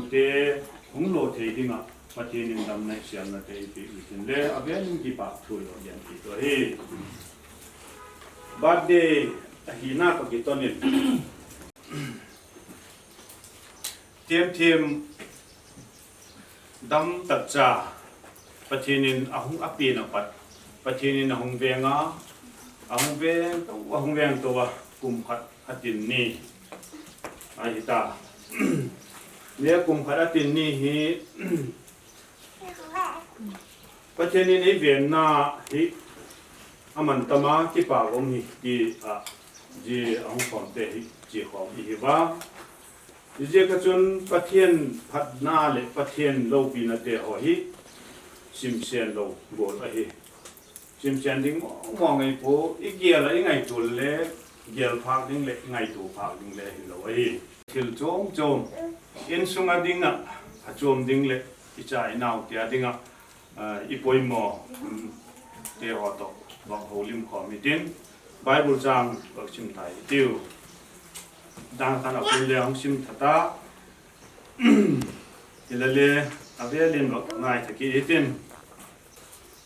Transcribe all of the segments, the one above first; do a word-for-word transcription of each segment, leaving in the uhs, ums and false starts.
Te hung lo thei dinga Pathen in damna siamna te eipeh u tin le, avel in kipa thu lo gen kit u ahi. Birthday ahina toh kiton in, themthem damtak cha Pathen in ahung apen apat, Pathen in ahung veng a, ahung veng tou, ahung veng tou a, kum khat atin ni ahi ta. Nia kum khat atin ni hi Pathen in eivenna hi aman tama kipa um hi ti a, ji ahung khom te hi chi khom ihi va. Hijeh a chun Pathen phatna le Pathen loupina te ho hi simsen lou got ahi. Simsen ding mong mong ahi poi, igel a ingaito le, gel phak ding le ingaito phak ding le hilou ahi. Thil chom chom, insung a dinga, achom ding le, icha inau te a dinga, ah, ipoimo, um, te ho toh, vang houlim khom hitin, Bible chang vang sim tai hitiu. Dang khat a pun le hung sim tha ta. Hilale, avel in vang ngai tha kit hitin.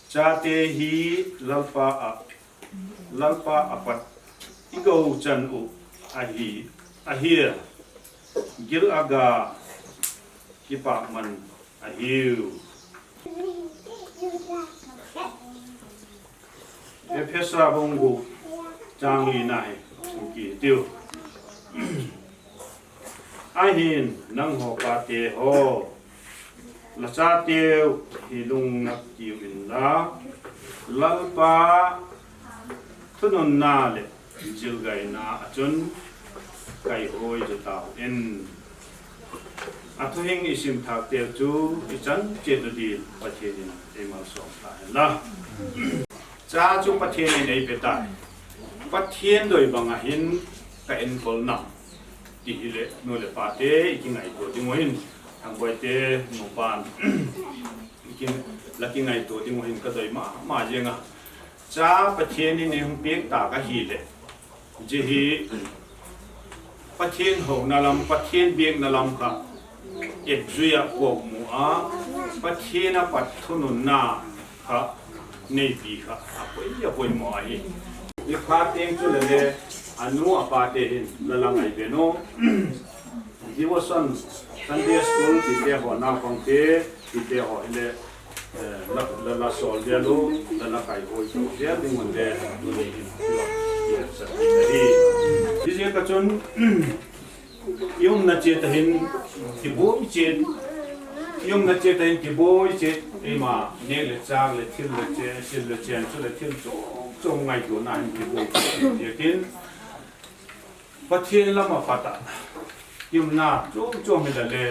Chate hi Lalpa a, Lalpa apat i gou chan u ahi, ahi, gil aga kipa man ahiu. Ephesa bung gup chang li na hi kitiu. Ahin nangho pate ho, la chateu hi lungnat tiu inla, Lalpa thununna le jilgaina a chun kaihoi jo tau in. Athuhing isim thak teu chu ichan chet u din Pathen in eimalsom ta hen la. Cha chu Pathen in eipe tai. Pathen doi banga hin ka enkol nam. Ti hile, nu le pa te, ikingaito ding u hin, Thangboi te, nupan, ikin, la kingaito ding u hin ka doi mama jeng a. Cha Pathen in eihung peh ta ka hile, ji hi Pathen houna lam, Pathen biakna lam kha, et jui a kok mu a, Pathen apat thununna kha, neipi kha, apoi, apoimo ahi. Ni phat teng chu le le, anu apa te hin, la la ngai be no. Devotion, Sunday school, ti te ho, naupang te, ti te ho, hile, eh, la, la, la sol dia lo, la, la kai hoi sol dia, ding un de, tu ni hin, tu, tu, sa, ti, ta hi. Ti je ka chun, i umna chet a hin, kiboi chet, i umna chet a hin, kiboi chet, eima, neh le chah le, thil le chen, sil le chen, chu le thil chom, chom ngaito na hin, kiboi chet, ti tin, Pathen lam a pat a, i umna chom chom hi la le,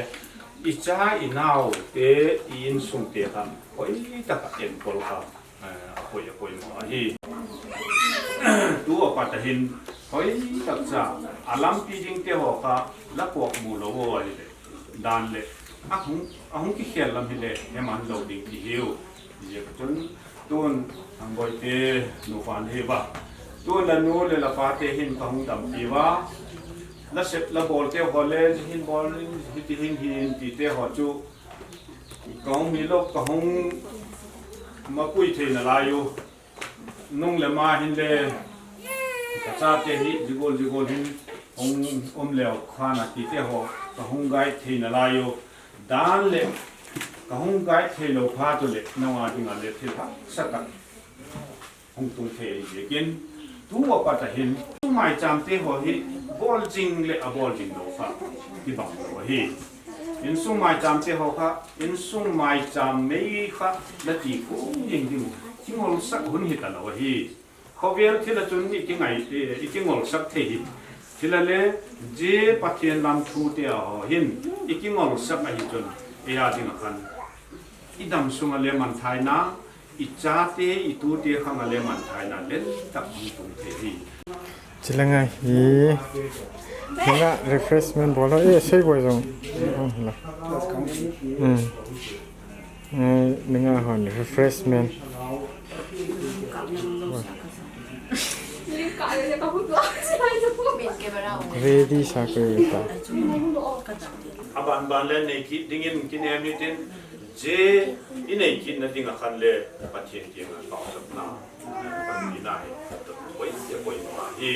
i cha i nau te, i insung te kha, hoitah a enkol kha, eh, apoi, apoimo ahi. Tu a pat a hin, hoitah cha, a lampi ding te ho kha, la kok mu lou u ahi le, dan le, ahung, ahung kikhel lam hi le, he man lou ding ti hiu. Hijeh a chun, tun, Thangboi te, nupan hi ba. Tun la nu le la pa te hin ka hung dampi uva. La sep la bol te ho le, hin bol, hiti hin hin ti te ho chu. Ka hung mi lo, ka hung mapui thei nalai u. Nung le ma hin le, ka cha te hi, jigol, jigol hin, hung um leo khan a ti te ho, ka hung guide thei nalai u. Dan le, ka hung guide thei lou phat u le, nang a ding a le thil hahsa tah hung tung thei ahi jeh in. Tu a pat a hin, insung maicham te ho hi, bol jing le a bol jing lou kha, kibang lou ahi. Insung maicham te ho kha, insung maicham mei kha, la ti khum jing ding, kingol sak hun hi ta lou ahi. Khovel thil a chun i kingai, i, i kingol sak thei hi. Thil a le, je Pathen lam thu te a ho hin, i kingol sak ahi chun, eia ding a khan. I dam sung a le manthaina, i cha te, i tu te khang a le manthaina, len tak hung tung thei hi. Chule ngai hi, nanga refreshment bol ho, eh, sei boi jong. Oh, la. Hmm. Eh, nanga hon refreshment. Ready sa ko ta. Aban ban le nei kit dingin kinem hitin, jeh i nei kitna ding a khan le Pathen kiang a taona, panpina hi koi, koi ma hi.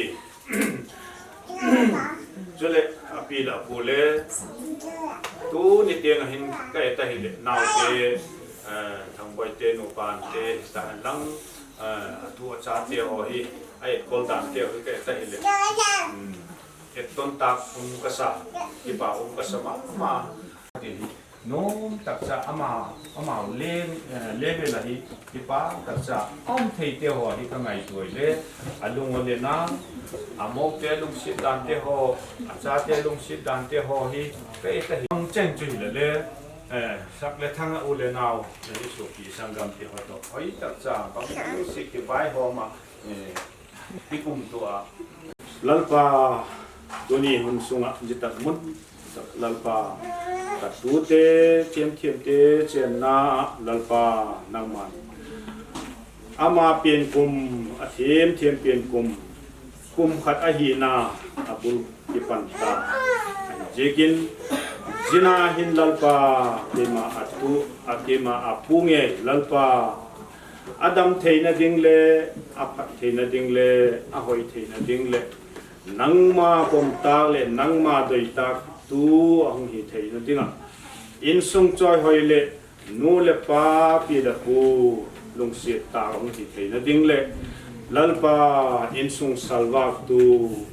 Chule, api le apu le, tuni teng a hin ka et a hile, naote, eh, Thangboi te, nupa te, ta lang, eh, atu achate ho hi, a etkol dan te ho hi ka et a hile. Hmm. Etton tah um kasa, kipa um kasa mama. Nom takcha ama, ama le, eh, level a hi, kipa takcha um thei te ho hi ka ngaito le, alung u le na, amo te lungset dan te ho, achate lungset dan te ho hi, ka et a hi. Ang cheng chu hile le, eh, sak le thang a u le nao, eh, sopi sanggam te ho toh. Hoi takcha, bang si kipai ho ma, eh, Lalpa, tuni hun sunga jitah mun, Lalpa, ka tute, thiam thiam te, chenna, Lalpa, nangman. Ama pen kum, a thiam thiam pen kum, kum khat ahina, abul kipan ta. Jekin, jina hin Lalpa, keima atu, a keima apu nge, Lalpa, Adam theina ding le, aphat theina ding le, ahoi theina ding le, nangma pomtah le, nangma doitah tu ahung hi theina dinga. Insung choi hoi le, nu le pa, pi le pu, lungset tah ahung hi theina ding le, Lalpa insung salvah tu,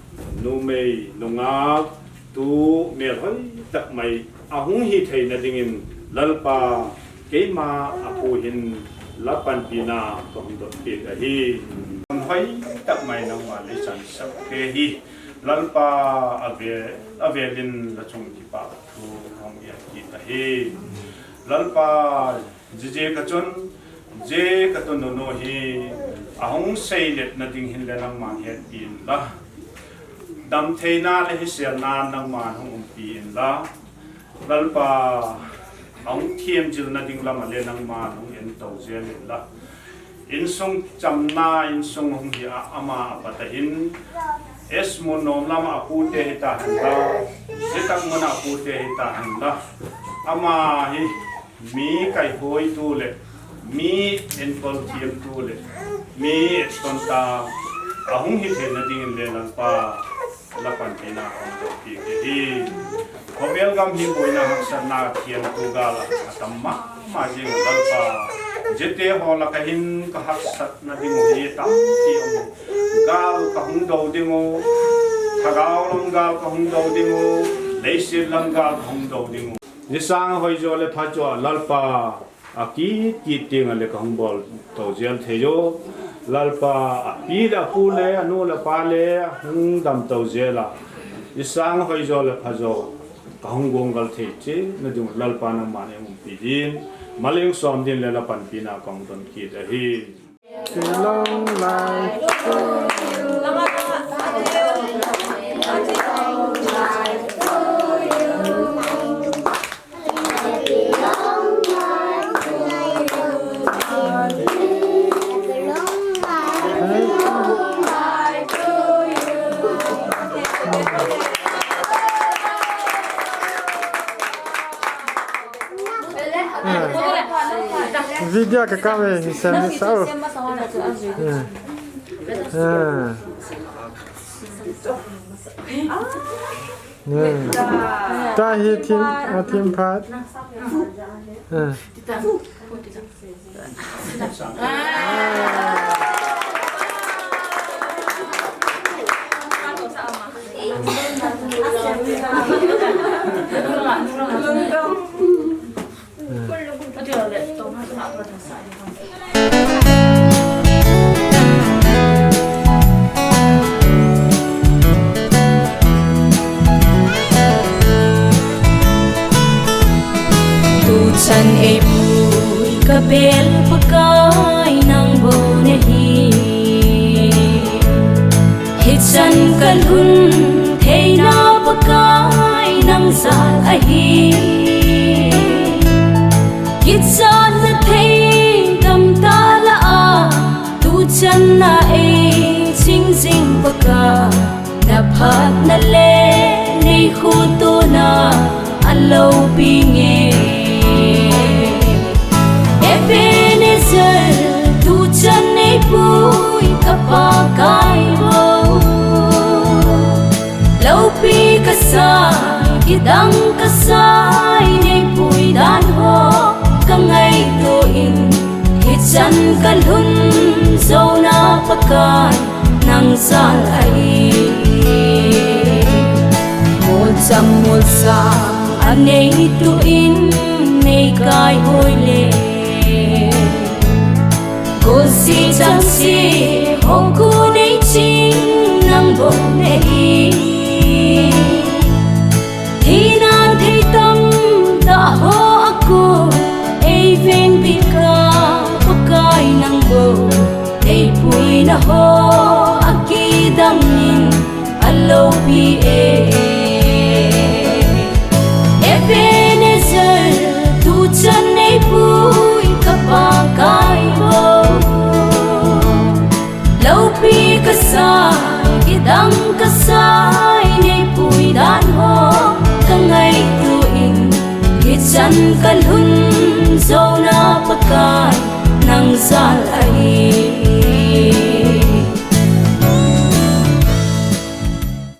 numei, nungak, tu melhoi tak mai ahung hi theina dingin Lalpa keima apu hin la panpina kahung dot peh ahi. Hoi tak mai nangma lei chan sak te hi Lalpa ave, avelin la chung kipa thu hong ia kit ahi. Lalpa Jije ka chun, je ka tunu nu hi, ahung seilet na ding hin le nangman hetpi in la. Damtheina le hiselna nangman hung umpi in la. Lalpa, ahung thiam jil na ding lam a le nangman hung en to jel in la. Insung chamna, insung hung hi a ama a patahin. Es mun nom lam a pute hi ta hin la. Zitak mun a pute hi ta hin la. Ama hi Mi kaihoi tu le, mi enkol thiam tu le, mi etton tah, ahung hi theina dingin le Lalpa, la panpina hong dot peh ahi. Khovel gam hi boina haksatna thiam tu gal a, atam mama jing Lalpa. Jete ho la kahin ka haksatna ding u hi tampi um. Gal kahung do ding u, thagau lam gal kahung do ding u, leiset lam gal kahung do ding u. Nisang hoijo le phajo a Lalpa akit kit teng a le kahung bol to jel thei jo. Lalpa api le apu le anu le apa le hung dam to jel a. Nisang hoijo le phajo kahung gonggal thei cheh na ding Lalpa nangman eihung umpi din. Maleng som din le la panpina kahung don kit ahi. Long life. Video ka kap e, hi sem ni sao. Ah. Ah. Tahi thim, a thim phat. Ah. Tuchan eipui kabel Pakai nang bou ahi. Hichan kalhun theina Pakai nang jal ahi. Kichatna thei tamtah lah a, tuchan na eiching jing Pakai, na phatna le nei khotona loupi nge. Ebenezer, tuchan neipui ka Pakai bou. Loupi kasai, kidang kasai, neipui dan ho ka ngaito in, hichan kalhun jouna Pakai nang jal ahi. Molcham molsang anei tuin, neikai hoi le, golsi changse houku neiching nang bou nei. Thina thei tamtah ho a kon eivengbit a, Pakai nang bou eipuina ho akidang in aloupi e. Ebenezer, tuchan neipui ka Pakai bou. Loupi kasai, kidang kasai, neipui dan ho ka ngaito in, hichan kalhun jouna Pakai nang jal ahi.